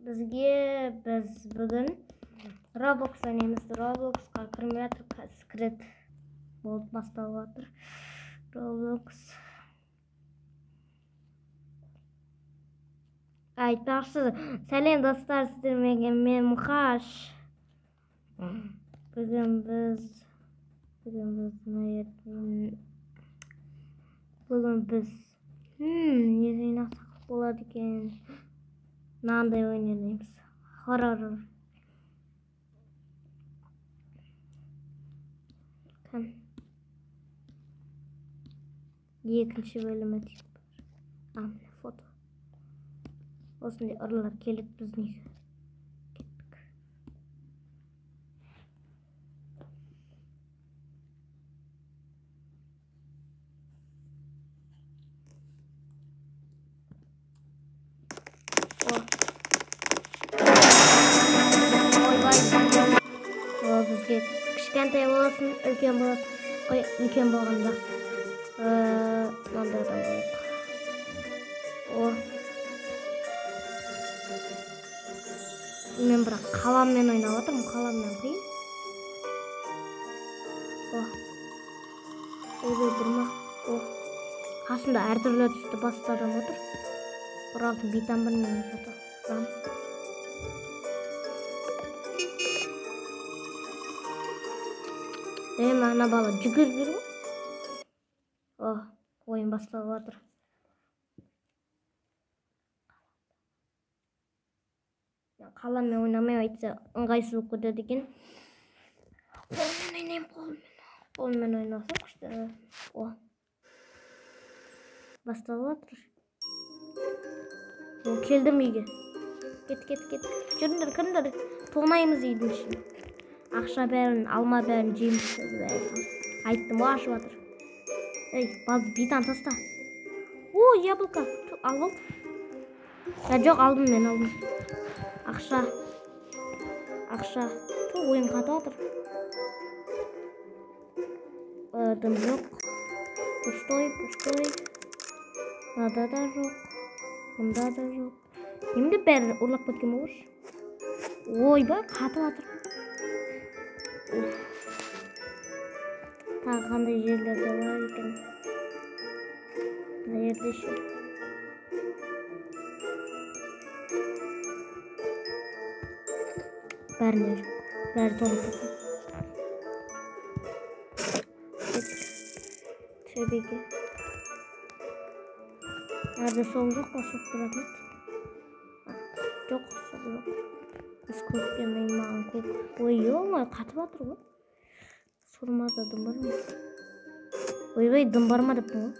Біз бүгін Roblox ойнаймыз. Robloxқа кірмей жатыр, секрет болып басталып жатыр. Roblox. Айтпақшы, сәлем достар, сіздермен мен Мұқаш. Бүгін біз не ойнасақ болады екен? Мынандай ойын ойнаймыз. Хоррор. Екінші бөлімі деп. Міне фото. Осындай ұрылар келіп біздің үйге. Кеттік. Ойбай. О, бізге кішкентай болсын, үлкен болсын. Ой, үлкен болған жақсы. Мынандай адам болайық. О. Мен бірақ қаламмен ойнап отырмын, қаламмен қиын. О. Ойбай, бұрма. О. Қасында әртүрлі түсті басты адам отыр. Бір алтын битам бар менің фото. Ана бала жүгіріп жүр ғой. О, ойын басталып жатыр. Қаламмен ойнамай айтса ыңғайсыз болып кетеді екен. Қолыммен ойнаймын, қолыммен. Қолыммен ойнасам күшті. О. Басталып жатыр. О, келдім үйге. Кет, кет, кет. Жүріңдер, кіріңдер. Тонаймыз үйдің ішін. Ақша бәрін, алма бәрін жейміз бәрін. Айттым, о, ашып жатыр. Ей, битан таста. О, яблоко. Алып алды. Жоқ, алдым мен, алдым. Ақша. Ақша. Ту, ойын қатып жатыр. Дым жоқ. Пустой, пустой. Мынада да жоқ. Мұнда да жоқ. Немене бәрі ұрлап кеткен болғыш? Ойбай, қатып жатыр. Тағы қандай жерлерде бар екен? Мына жерде ше. Бәрінде жоқ. Бәрі толып кеткен. Кеттік. Төбеге. Арада соқ жоқ па? Соқ тұратын еді. Жоқ, соқ жоқ. Біз көкке маған көк. Ой, ё-моё, қатып жатыр ғой. Сұрмада дым бар ма? Ойбай, дым бар ма деппін ғой.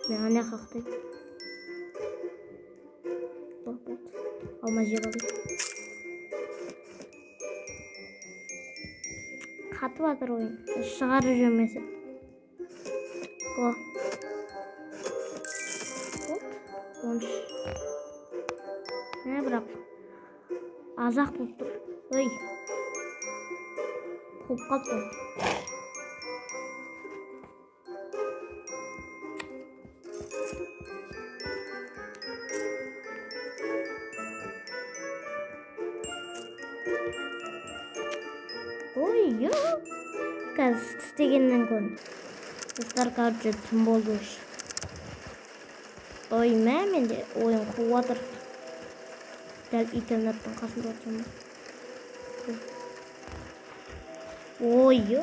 Мен ана жаққа ақтаймын. Болды. Алма жеп алайын. Қатып жатыр ойын. Шығарып жібермесе. О. Болды. 13. Мә, бірақ азақ болып тұр. Ой. Қуып қалды. Ой, ё. Қазір істегеннен көрін. Достар, короче, түн болды уже. Ой, мә, менде ойын қуып жатыр. Дәл интернеттің қасында отырмын. Ой, ё.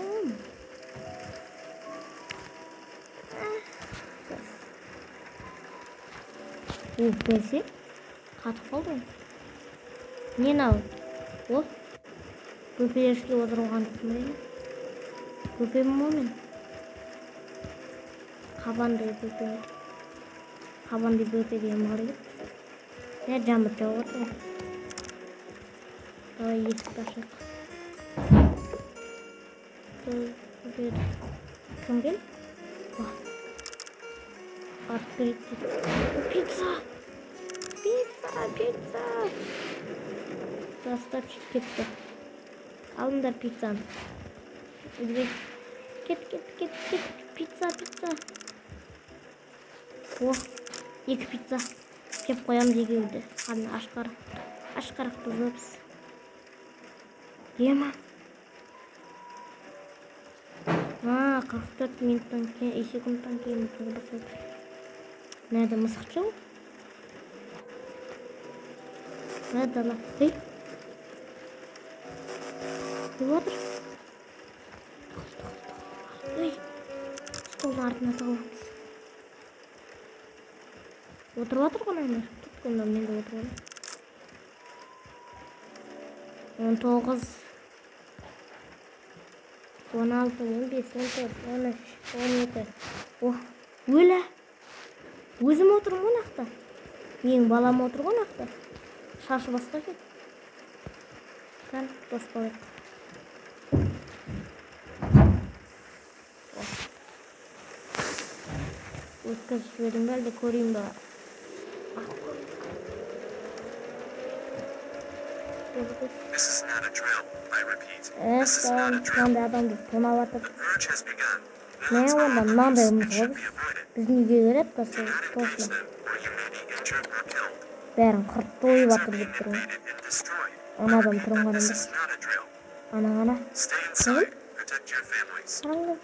О, бәсе. Қатып қалды. Не мынау? О. Бөпелер үстінде отырған жоқпын ба? Бөпемін ғой мен. Қабандай бөпе. Қабандай бөпе деген бар еді. Не жаңбыр жауып отыр ғой. Давай есікті ашайық. Кім келді? Открыть. Пицца! Пицца, пицца! Доставщик кетті. Алыңдар пиццаны. Кет, кет, кет, кет. Пицца, пицца. О, 2 пицца. Жеп қоямыз екеуді. Қарны аш қара. Ашқарақпыз ба біз? Ема. 44 минуттан кейін, секундтан кейін бастайды. Мына мысық жоқ. Мына дала. Ей. Не жатыр? Ей. Столдың артына тығыламыз. Отырып жатыр ғой мына. Кеттік онда, мен де отырып алайын. 19, 16, 15, 14, 13, 12. О, өлә. Өзім отырмын ғой нақты. Менің балам отыр ғой нақты. Шашы басқа екен. Кән, дос болайық. Өткізіп жіберейін бе, әлде көрейін бе? Мынандай адамды тонап жатыр. Мә, онда мынандаймыз ғой біз. Біздің үйге келеді точно. Бәрін қырып тойып жатыр деп тұр ғой. Ана адам тұрған қараңдар. Ана қара. Қараңдар.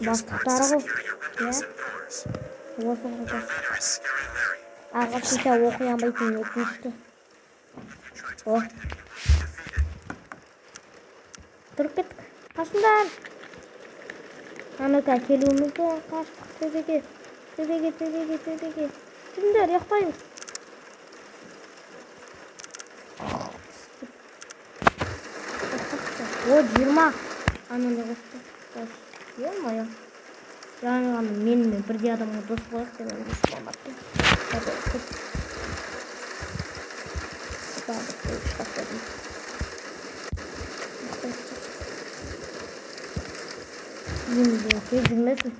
Бастықтары ғой. Иә. Осы ғой. Ағылшынша оқи алмайтын өкінішті. О. Тұрып кеттік. Қашыңдар. Ана-ка келуімізді қаштық төбеге. Төбеге, төбеге, төбеге. Жүріңдер, ұйықтаймыз. О, 20. Ананы қосты. Е-мое. Жаңа ғана менімен бірдей адамға дос болайық деп ойлап болмапты. Енді тез жүрмесін.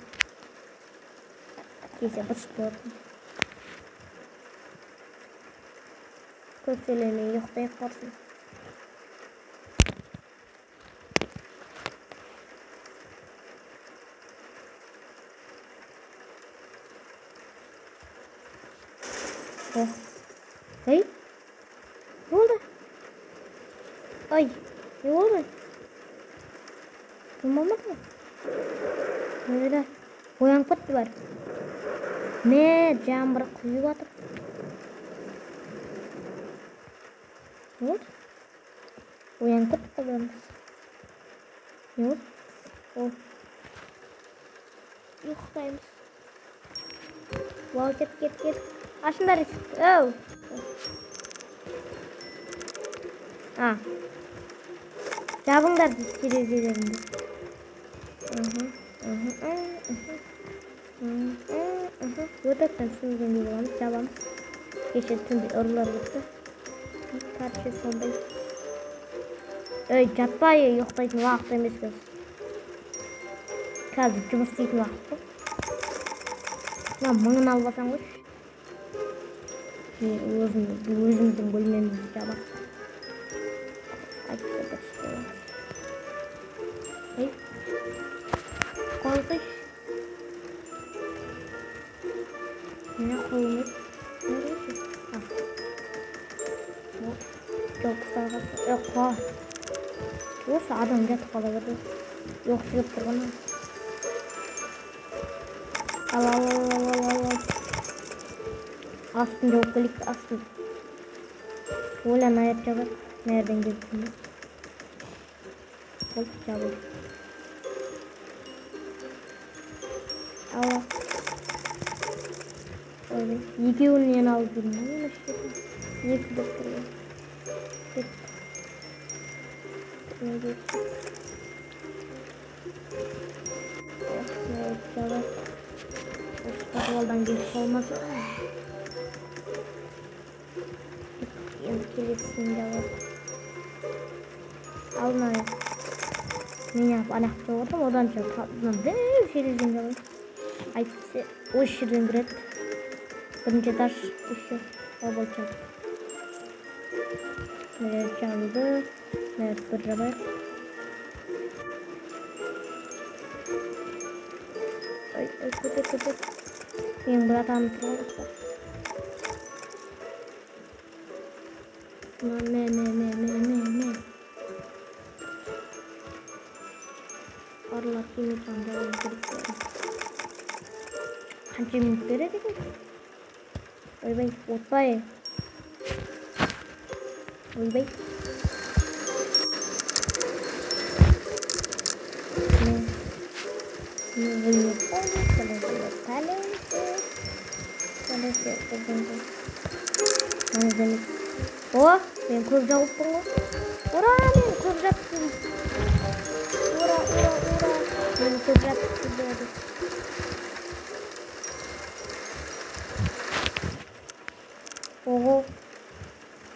Кесе быт-шыт болатын. Көп сөйлемей ұйықтайық барсын. Ей, не болды? Ай, не болды? Кім болмады ма? Өлі, оянып кетті бәрі. Мә, жаңбыр құйып жатыр. Не болды? Оянып кеттік қой бәріміз. Не болды? О. Ұйықтаймыз. Вау, кет, кет, кет. Ашыңдар есікті. Оу. А. Жабыңдар терезелеріңді. Өтектен түсінгендей боламыз, жабамыз. Кеше түнде ұрылар кетті. Короче, сондай. Ей, жатпай, ұйықтайтын уақыт емес қазір. Қазір жұмыс істейтін уақыт қой. Мына мыңын алып алсаң ғой. Өзіміздің бөлмемізді жабақ. Айтса бір істей. Ей, қойсайшы. Міне қолым ет. Жоқ, қуа. Осы адам жатып қала берді. Ұйқысы келіп тұрған. Ал, ал, ал, ал, ал, ал. Астын жауып келейік, астын. Оля, аяқ жабайық. Мына жерден келіп тұрмыз. Болды, жабылды. Ал. Ойбай, екеуінен алып жүрмін ғой мына жерден. Екі деп тұр ғой. Осы подвалдан келіп қалмаса. Енді келесісін жабайық. Ал мына мен ана жақта жауып отырмын, одан дәу терезеден жабайық. Әйтпесе осы жерден кіреді. Бірінші этаж еще болды жабдық. Мына жер жабылды. Мына жерді бір жабайық. Ой, ой, көтер, көтер. Менің братаным тұр ғой. Мә, мә, мә, мә, мә, мә. Аралар келмей тұрғанда керек. Қанша минут береді екен? Ойбай, отпай. Ойбай. Ну, вы не поняли, О, мен көп жауыппын ғой. Ура, мен көп жаптым. Ура, ура, ура. Мен көп жаптым деді. Ого.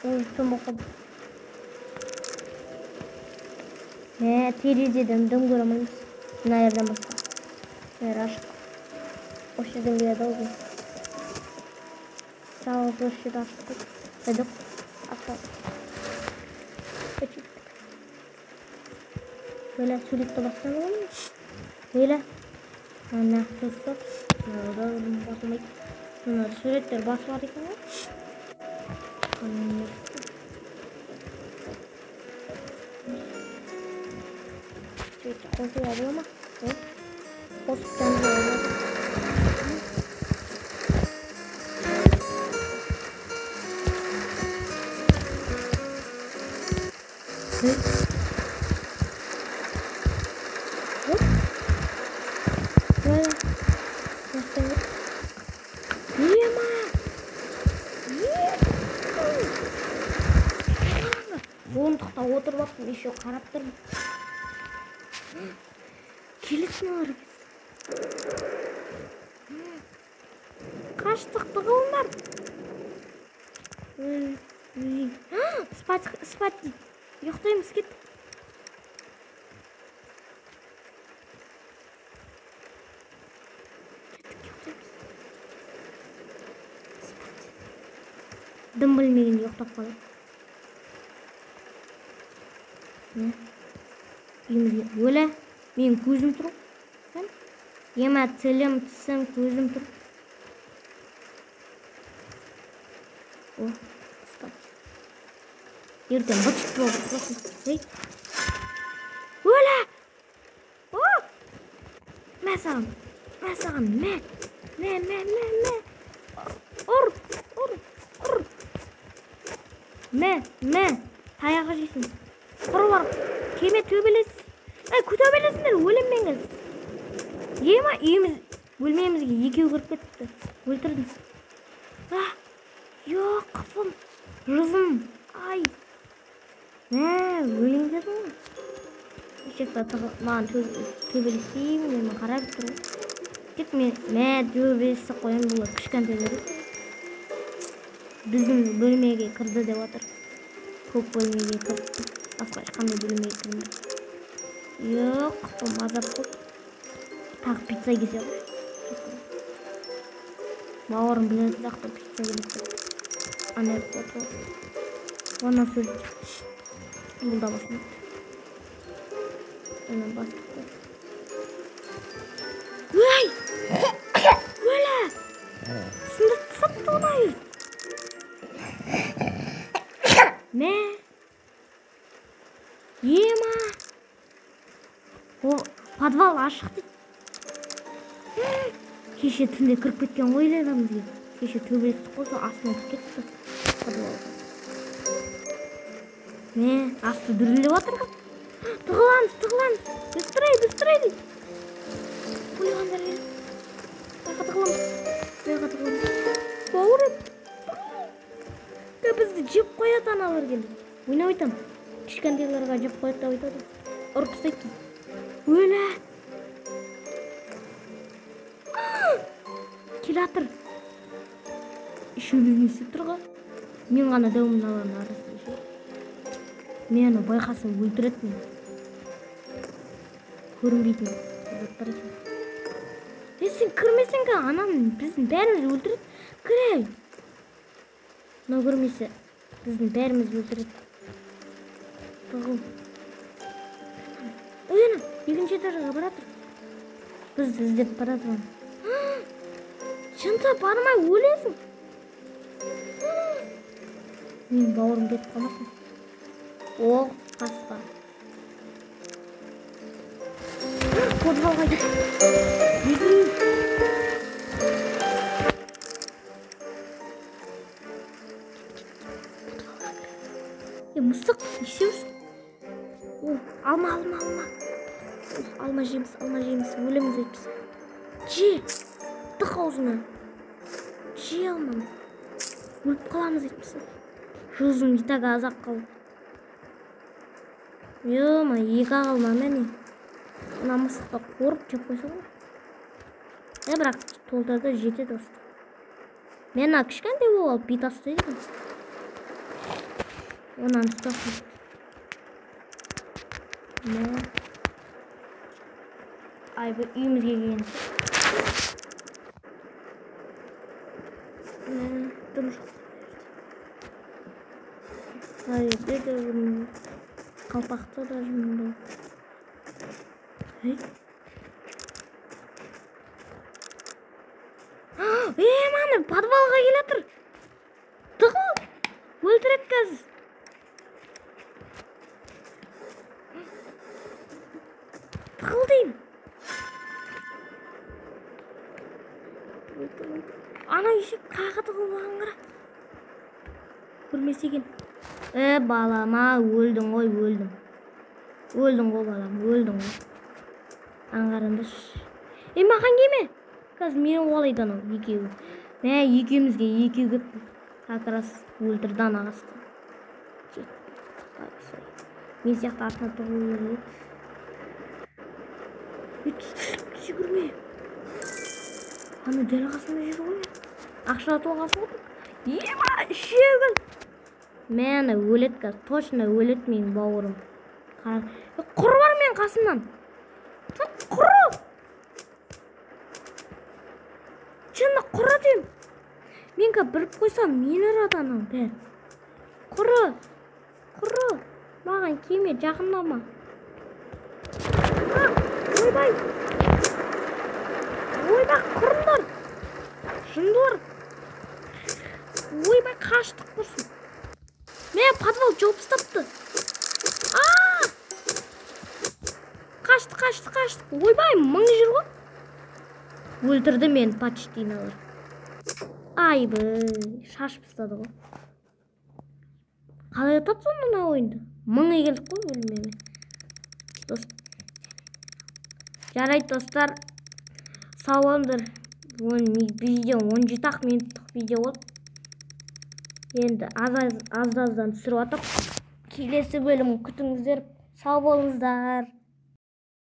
Уже түн болып қалды. Мә, терезеден дым көре алмаймыз. Мына жерден басқа. Мына жер ашық. Осы жерден келеді ау бұл. Жалғыз осы жерде ашық қой. Қайда? Böyle суретті басқан ғой. Böyle. Ана достар. Басылмайды. Мына суреттер басылады екен ғой. Суретті қосуға бола ма? Қосып жануға болады. Орындықта отырып алыппын, еще қарап тұрмын. Келесің олар. Қаштық, тығылыңдар. Спать, спать дейді. Ұйықтаймыз, кеттік. Кеттік, ұйықтаймыз. Спать. Дым білмегенде ұйықтап қалады. Үйімізге өлі, менің көзім тұр. Ема, тілім, тісім, көзім тұр. О, спать. Ертең быт-шыт болып тұрасың. Ей. Өлі! О! Мә саған, мә саған, мә. Мә, мә, мә, мә. Ұр, ұр, ұр. Мә, мә. Таяғы жейсің. Құр бар, кеме төбелес. Әй, төбелесіңдер, өлем мен қазір. Ема, үйіміз, бөлмемізге екеу кіріп кетті. Өлтірдім. А, жоқ, қыфым, жүзім, ай. Мә, өлейін дедім ғой. Шекта маған төбелеспеймін, мен қарап тұрмын. Тек мен, мә, төбелесіп қоямын, бұлар кішкентайлар. Біздің бөлмеге кірді деп отыр. Көк бөлмеге кірді. Басқа ешқандай бөлмеге кірмеді. Жоқ, қыпым азап қой. Тағы пицца келсе ғой. Бауырым білетін сияқты пицца келеді деп. Ана жерде отыр. Ана сурет. Бұл да басылмайды. Ана бастық қой. Ой! Өлі! Сындырып тастапты ғой. Мә! Ема! О, подвал ашық дейді. Кеше түнде кіріп кеткен ғой бізге. Кеше төбелестік қой, сол астына кіріп кетті подвалға. Мә, асты дүрілдеп жатыр ғой. Тығыламыз, тығыламыз. Быстрей, быстрей дейді. Хулигандар келді. Байқа тығыламыз. Байқа тығыламыз. Бауырым. Бізді жеп қояды аналар келді. Ойнап айтамын. Кішкентайларға жеп қояды деп айтады. Ұрып тастайды. Өлі! Келатыр. Үшеуміз не істеп тұр ғой? Мен ғана дәумін аналардың арасында ше. Мен ана байқасам өлтіреді мені. Көрінбейтін заттар екен. Е, сен кірмесең ке, ананы біздің бәрімізді өлтіреді. Кір. Мынау кірмесе біздің бәрімізді өлтіреді. Тығыл. Ой, ана, екінші этажға баратыр. Бізді іздеп баратыр. Жынты, бармай өлесің. Менің бауырым кетіп қалмасын. О, қасқа. Подвалға кет. Беги. Е, мысық, не істеп жүрсің? О, алма, алма, алма. Алма жейміз, алма жейміз, өлеміз әйтпесе. Же, тық аузына. Же алманы. Өліп қаламыз әйтпесе. Жүзім и так аз-ақ қалды. Ё-ма, екі-ақ алма міне. Мына мысықты қорып жеп қойса ғой. Бірақ толтырды, жетеді осы. Мен мына кішкентай болып алып бет тастайды екен. Онан ұстап. Ай, бұл үйімізге келген. Дым жоқ. Ай, де жым. Қалпақты да жымды. Ей. Ей, маны подвалға келатыр. Тығыл. Өлтіреді қазір. Тығыл деймін. Ана есек қағы тығылмаған қара. Көрмесе екен. Балама, өлдің ғой, өлдің. Өлдің ғой, балам, өлдің ғой. Аңғарыңдаршы. Маған келме. Қазір мені қуалайды анау екеуі. Мә, екеумізге екеу кетті. Как раз өлтірді ана қасқа. Мен сияқты артына тығылу керек еді. Жүгірме. Ана дәл қасымда жүр ғой. Ақша толғасы ғой. Ема, үшеуін. Мә, өледі қазір. Точно өледі менің бауырым. Құры бар менің қасымнан. Құры. Шынында құры деймін. Мен қазір біліп қойсам, мені ұрады анау бәрі. Құры. Құры. Маған келме, жақындама. Ойбай. Ойбай, құрыңдар. Жындылар. Ойбай, қаштық құрсын. Мә, подвал жауып тастапты. Қаштық, қаштық, қаштық. Ойбай, мың жүр ғой. Өлтірді мені почти мыналар. Айбай, шашып тастады ғой. Қалай ұтады сонда мына ойынды? Мың келдік қой өлмеме. Жарайды, достар. Сау болыңдар. Видео 17-ақ минуттық видео болды. Енді аз-аздан түсіріп жатыр. Келесі бөлімін күтіңіздер. Сау болыңыздар.